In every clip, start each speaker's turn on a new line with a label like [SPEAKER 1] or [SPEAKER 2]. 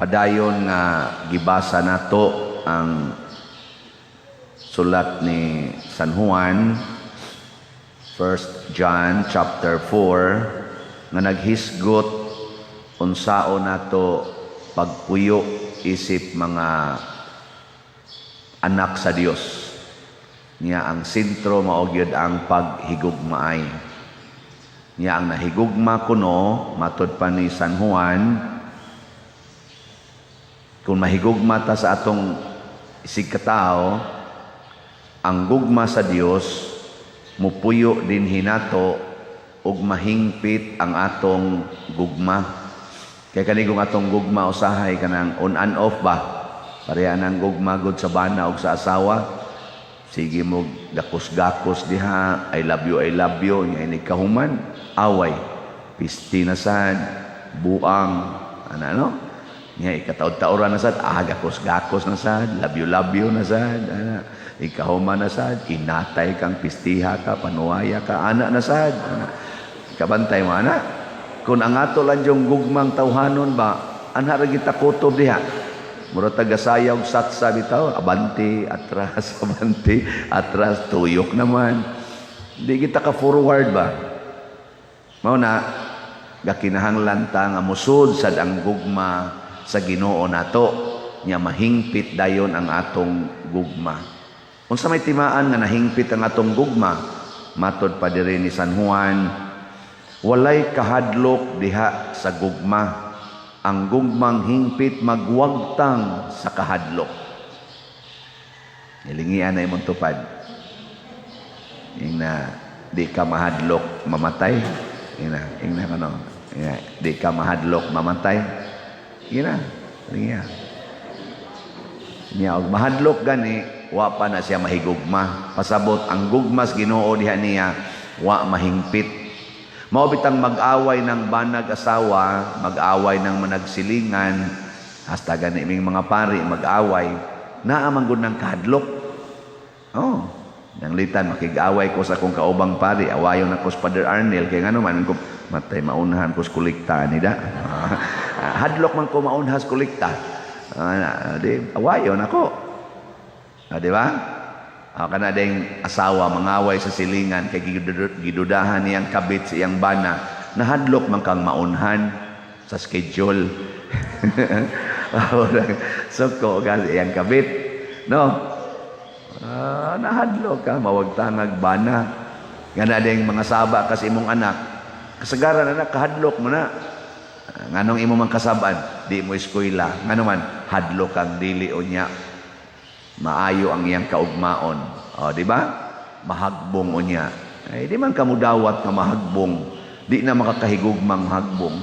[SPEAKER 1] Padayon nga gibasa nato ang sulat ni San Juan, 1 John chapter 4, nga naghisgot unsao nato pagpuyo isip mga anak sa Dios. Niya ang sentro mao gyud ang paghigugmaay. Niya ang nahigugma kuno, matod pa ni San Juan, kung mahigugma ta sa atong isig katao, ang gugma sa Dios mupuyo dinhi nato ug mahingpit ang atong gugma. Kay kani kung atong gugma usahay kanang on and off ba? Pareha nang gugma gud sa bana ug sa asawa. Sige mo gakos-gakos diha, "I love you, I love you," nya inig kahuman, away. Pisti na sad, buang, ana no? Nya ikataod-taoran na sad, ah, gakos-gakos na sad, "Love you, love you" na sad, ana. Ikahuman na sad, inatay kang pistiha ka, panuwaya ka, ana na sad. Ana. Kabantay mo, ana. Kung ang ato lang yung gugmang tawhanon ba, ana ra kita kutob diha. Mura taga-sayaw satsa bitaw, abanti, atras, abanti, atras, tuyok naman. Di kita ka forward ba? Mao na gakinahanglan ta nga musud sad ang gugma sa Ginoo nato, nya mahingpit dayon ang atong gugma. Unsa may timaan nga nahingpit ang atong gugma? Matod pa diri ni San Juan, walay kahadlok diha sa gugma. Ang gugmang hingpit magwagtang sa kahadlok. Nilingian na imong tupad. Ingna, "Di ka mahadlok mamatay." Ingna, ingna kano. Ingna, "Di ka mahadlok mamatay." Ingna, lingia. Niya og mahadlok gani, wa pa na siya mahigugma. Pasabot ang gugmas Ginoo diha niya wa mahingpit. Mao bitang mag-away ng banag asawa, mag-away ng managsilingan, hasta gani ming mga pari mag-away, naa man gud ng kahadlok. Oh, nanglitan makig-away ko sa akong kaubang pari, awayon ako sa Father Arnel kay ngano man ko matay maunhan ko sa kolekta ni da. Hadlok man ko maunhan sa kolekta. Ah, di awayon ako. Ah, di ba? Ah, kana ding asawa mangaway sa silingan kay gidudahan niyang kabit sa iyang bana, nahadlok man kang maunhan sa schedule. Suko ka sa iyang kabit. No? Ah, nahadlok ka mawagtangag bana. Nga ding mga saba kasi imong anak. Kasagaran anak kahadlok mo na. Ah, nganong imo man kasaban, di mo eskwela. Ngano man hadlok kang dili unya maayo ang iyang kaugmaon. O, di ba? Mahagbong unya. Ay, di man kamudawat nga mahagbong. Di na makakahigugmang hagbong.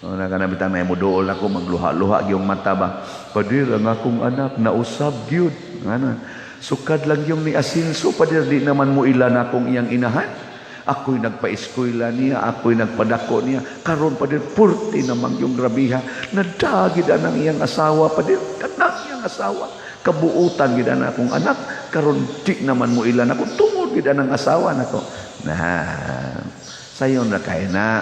[SPEAKER 1] O, nakanabitang na mo duol ako, magluha-luha yung mata ba. "Padir, ang akong anak, nausab gyud. Ano? Sukad lang yung ni asinso, padir, di naman mo ilan akong iyang inahan. Ako'y nagpa-eskwela niya, ako'y nagpadako niya. Karon, padir, purti namang yung grabiha. Nadagid ang iyang asawa, padir, kanang iyang asawa. Kabuutan gid na akong anak. Karon di naman mo ilan ako tungod gid ang asawa nako." Na sayon ra kay na.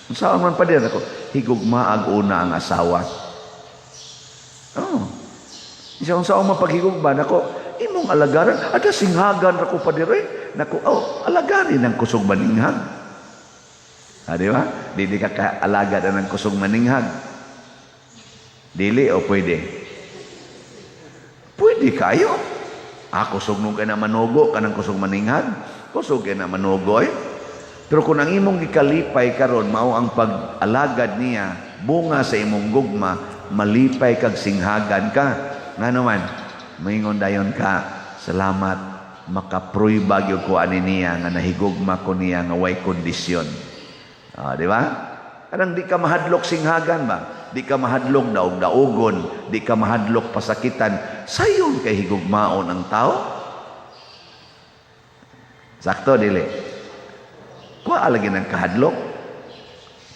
[SPEAKER 1] Unsaon man, padir ako? Higugmaag una ang asawa. Oh. Isa unsaon man paghigugma nako? Imong alagaran. Ada singhagan ra ko, padir eh. Nako, oh, alagarin ang kusog maninghag. Ah, di ba? Di ka kaalaga na ng kusog maninghag. Dili o pwede? Pwede kayo. Ah, kusog nung kay na manugo, kanang kusog maninghag. Kusog kay na manugo eh. Pero kung ang imong gikalipay karon mao ang pag-alagad niya, bunga sa imong gugma, malipay kag singhagan ka. Ngano man, maingon dayon ka, "Salamat, makapruiba gyud ko ani niya nga nahigugma ko niya nga way kondisyon." Ah, di ba? Kanang di ka mahadlok singhagan ba? Di ka mahadlok daog-daogon, di ka mahadlok pasakitan. Sayon kay higugmaon ang tao. Sakto dili? Kuha lagi ng kahadlok.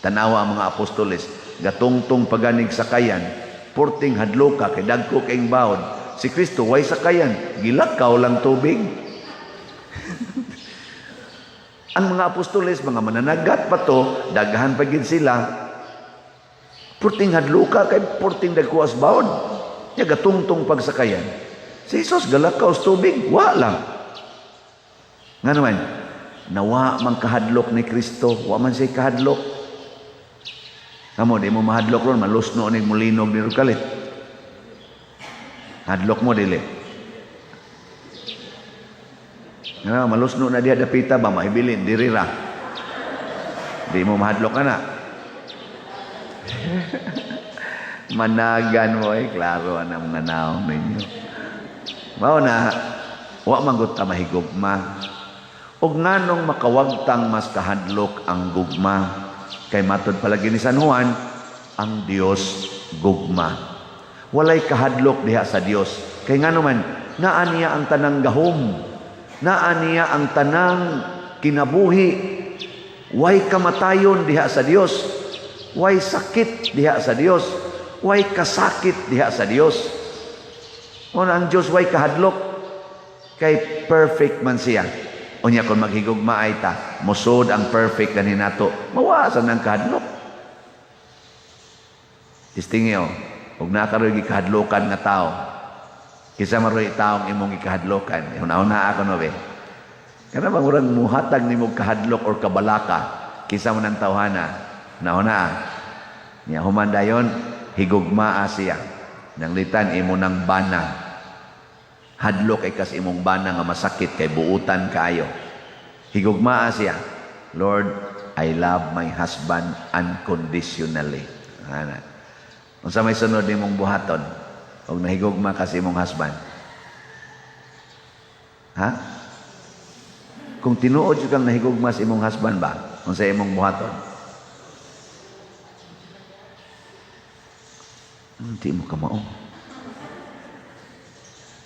[SPEAKER 1] Tanawa ang mga apostoles, gatungtong paganig sakayan, purting hadloka kay dagko kayong bawod. Si Kristo way sakayan, gilakaw lang tubig. Ang mga apostoles, mga mananagat pa to, daghan pa gid sila. Purting hadluka kay purting dagkuas baon. Nya gatungtong pagsakayan. Si Jesus galakaw sa tubig, wa lang. Nga naman, nawa man kahadlok ni Kristo, wa man siya kahadlok. Kamo, di mo mahadlok ron, malusno ni mulinog ni kalit. Hadlok mo, dili. Nga, malusno na diha dapita ba, mahibilin, diri ra. Di mo mahadlok ka na. Managan mo eh, klaro ang mga naong ninyo. Mao na, wa man gud ta mahigugma. Og nganong makawagtang mas kahadlok ang gugma? Kay matod palagi ni San Juan, ang Dios gugma. Walay kahadlok diha sa Dios. Kay ngano man, naa niya ang tanang gahom. Naa niya ang tanang kinabuhi. Way kamatayon diha sa Dios. Way sakit diha sa Dios. Way kasakit diha sa Dios. Una ang Dios way kahadlok. Kay perfect man siya. Unya kung maghigugma ay ta, musod ang perfect ganin nato, mawasan ang kahadlok. Tistingi oh, ug nakaroy gikahadlokan nga tao. Kinsa man roy taong imong gikahadlokan. Una-una ako no be. Kana bang murag muhatag nimo kahadlok or kabalaka kinsa man ang tawhana. Nauna. Nya human dayon higugmaa siya. Nanglitan imo nang bana. Hadlok kay kas imong bana nga masakit kay buutan kaayo. Higugmaa siya. Lord, I love my husband unconditionally. Ana. Unsa may sunod nimong buhaton og nahigugma ka sa imong husband? Ha? Kung tinuod jud kang nahigugma sa imong husband ba, unsa imong buhaton? Hindi mo kamao.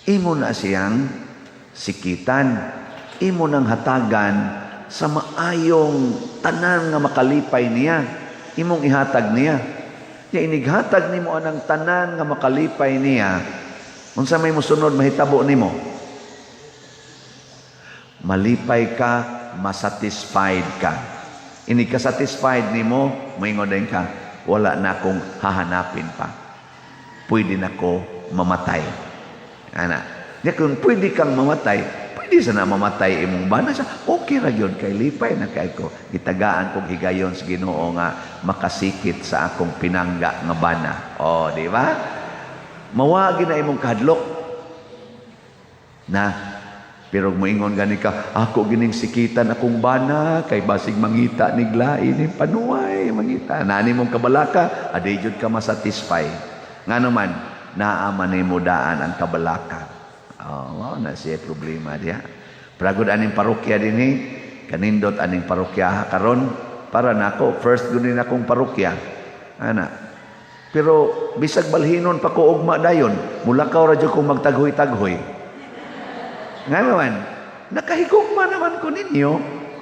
[SPEAKER 1] Imo na siyang sikitan, imo nang hatagan sa maayong tanan nga makalipay niya, imong ihatag niya. Nya inighatag nimo anang tanan nga makalipay niya, unsa may mosunod mahitabo nimo? Malipay ka, masatisfied ka. Inig ka satisfied nimo, moingon din ka, wala na akong hahanapin pa. Pwede na ko mamatay. Ana. Nya kung pwede kang mamatay, pwede sana mamatay imong bana siya. Okay ra gyud kay lipay na kay ko. Gitagaan kog higayon sa Ginoo nga makasikit sa akong pinangga nga bana. Oh, di ba? Mawagi na imong kahadlok. Na pero moingon gani ka, ako gining sikitan akong bana kay basig mangita ni glain ni panuay mangita. Nani mong kabalaka, adi jud ka masatisfy. Ngano man, naa man nimo daan ang kabalaka. Oh, mao na siya problema diha. Pragod aning parokya dinhi, kanindot aning parokya karon para nako first gud ni akong parokya. Ana. Pero bisag balhinon pa ko ugma dayon, mulakaw ra jud kong magtaghoy-taghoy. Nga naman, nakahigugma naman ko ninyo.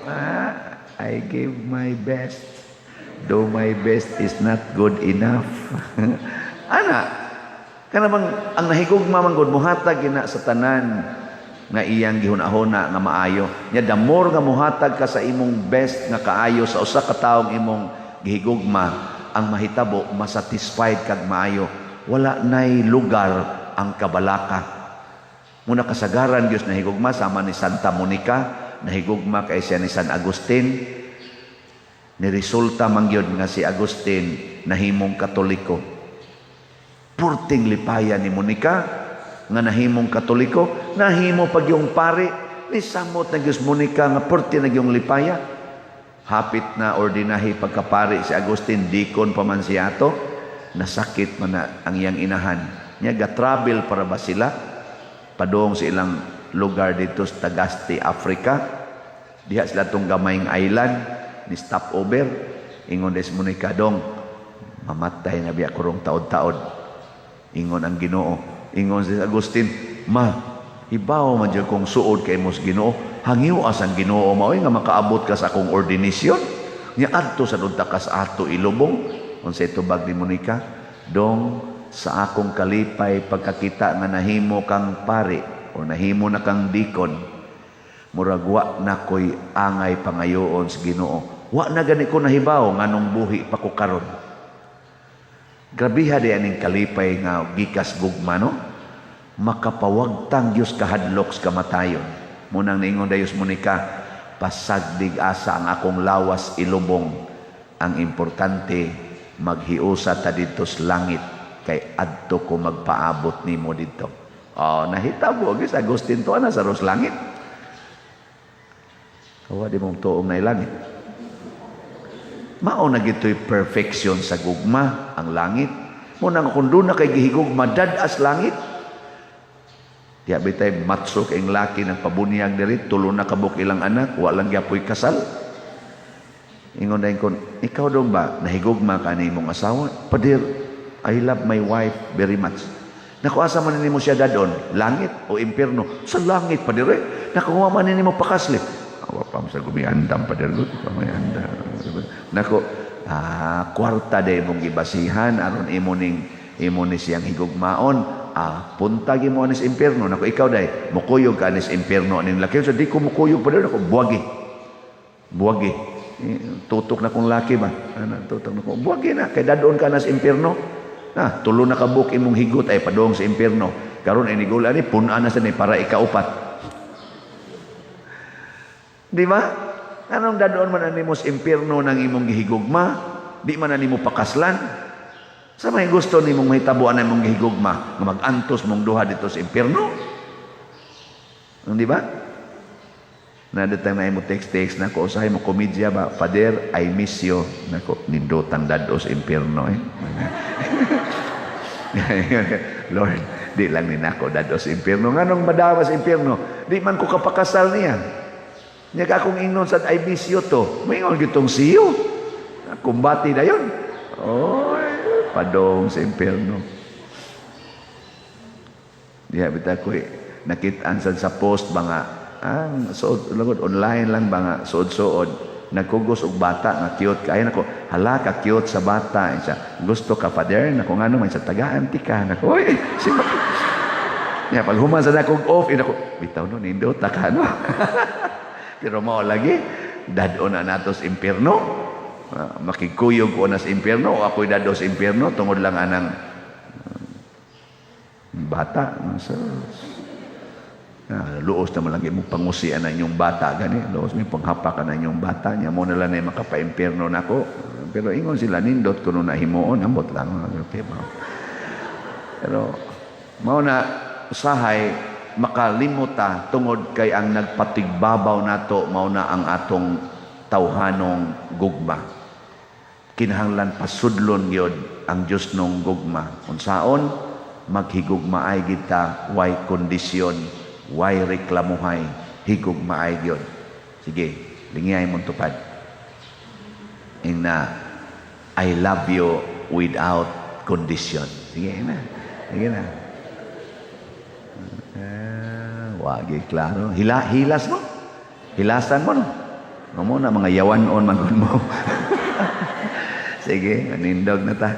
[SPEAKER 1] Ah, I give my best. Though my best is not good enough. Ana, kanamang ang nahigugma man gud muhatag gina sa tanan nga iyang gihuna-huna nga maayo. Nya the more nga muhatag ka sa imong best nga kaayo sa usa ka taong imong gihigugma, ang mahitabo masatisfied kag maayo. Wala nay lugar ang kabalaka. Muna kasagaran Dios nahigugma sama ni Santa Monica, nahigugma kay siya ni San Agustin. Niresulta man gyud nga si Agustin nahimong Katoliko. Purting lipaya ni Monica nga nahimong Katoliko, nahimo pag yung pari ni samot na Diyos Monica nga purti na yung lipaya. Hapit na ordinahi pagkapari si Agustin, dikon pa man siya ato, nasakit man na ang iyang inahan. Nya ga-travel para ba sila? Padung sa ilang lugar dito sa Tagaste, Africa. Diha sila tong gamayng island ni stop over. Ingon des Monica dong, mamatay na biya kurong taod-taod. Ingon ang Ginoo. Ingon si Agustin, ma, ibaw man jud kong suod kay mos Ginoo. Hangiw as ang Ginoo maoy nga makaabot ka sa akong ordinasyon. Nya adto sa unta ka sa ato ilubong. Unsay tubag ni Monica? Dong, sa akong kalipay pagkakita nga nahimo kang pari o nahimo na kang dikon, murag wa na ko'y angay pangayoon sa Ginoo. Wa na gani ko nahibaw nganong buhi pa ko karon. Grabiha di aning kalipay nga gikas gugma, no? Makapawagtang gyud kahadlok sa kamatayon. Munang niingon dayon si Monica, "Pasagdig asa ang akong lawas ilubong. Ang importante, maghiusa ta didto sa langit kay adto ko magpaabot nimo didto." Oh, nahitabo gyud sa Agustin to ana sa ros langit. Kawa di mong tuong na langit. Mao na gito'y perfection sa gugma, ang langit. Mo nang kung doon na kay gihigugma, dad-as langit. Diya bitay matso kay laki ng pabunyag diri, tulo na kabuk ilang anak, wa lang gyapoy kasal. Ingon na kon, "Ikaw dong ba, nahigugma ka ni imong asawa?" "Pader, I love my wife very much." "Naku, asa man nimo siya dadon? Langit o impierno?" "Sa langit, pader eh." "Naku, wa man nimo pakasli?" "Awa pa mo sa gumiandam, pader. Pa may andam." "Nako, kwarta day mong gibasihan aron imo ning imo ni siyang higugmaon. Punta mo anis impierno. Nako, ikaw day, mukuyog ka anis impierno aning laki?" "So di ko mukuyog, pader." "Nako, buwagi. Buwagi. Eh, tutok na kong laki ba? Ano, tutok na kong. Buwagi na. Kay dadon ka na sa impierno. Na, tulo na kabuk imong higot ay padong sa impierno. Karon ay nigula ni pun-an na sa ni para ikaupat. Di ba? Anong dadon man animo sa impierno ng imong gihigugma? Di man animo pakaslan? Sa may gusto nimong mahitabuan na imong gihigugma nga mag-antos mong duha dito sa impierno? Di ba? Nadatang na imo text-text na ko, usahay mo komedya ba, "Father, I miss you." Nako, nindotang dado sa impierno eh. "Lord, di lang ni nako dado sa impierno." Nganong madawa sa impierno? Di man ko kapakasal niya. Nya ka akong ingnon sa "I miss you" to. Maingon gitong "see you." Kumbati na yun. Oy, padong sa impierno. Diha bita ko nakitaan sad sa post ba nga ang suod lagod online lang ba nga suod-suod nagkugos og bata nga cute kay. Nako, hala ka cute sa bata. Siya, "Gusto ka, Father?" Nako, "Ngano man?" Sa tagaan ti ka. Nako, oy, si Ya, pag human sa nakog off, ina ko, bitaw no, nindot ka, no? Pero mao lagi, dad-on na nato sa impierno. Makikuyog ko na sa impierno o ako'y dad sa impierno tungod lang anang bata. So, luos naman lang imong pangusian na inyong bata gani, luos mo panghapakan na inyong bata niya mo na lang na makapa-impierno nako. Pero ingon sila, nindot kuno na himuon, ambot lang, okay ba? Pero mao na usahay makalimuta tungod kay ang nagpatigbabaw nato mao na ang atong tawhanong gugma. Kinahanglan pasudlon gyud ang Dios nong gugma. Unsaon? Maghigugmaay kita, way kondisyon, way reklamuhay, higugmaay gyud. Sige, lingiyay mong tupad. Ingna, "I love you without condition." Sige na. Sige na. Wagi klaro. Hilas mo. Hilasan mo, no. Mamo na mga yawan-on man mo. Sige, nindog na ta.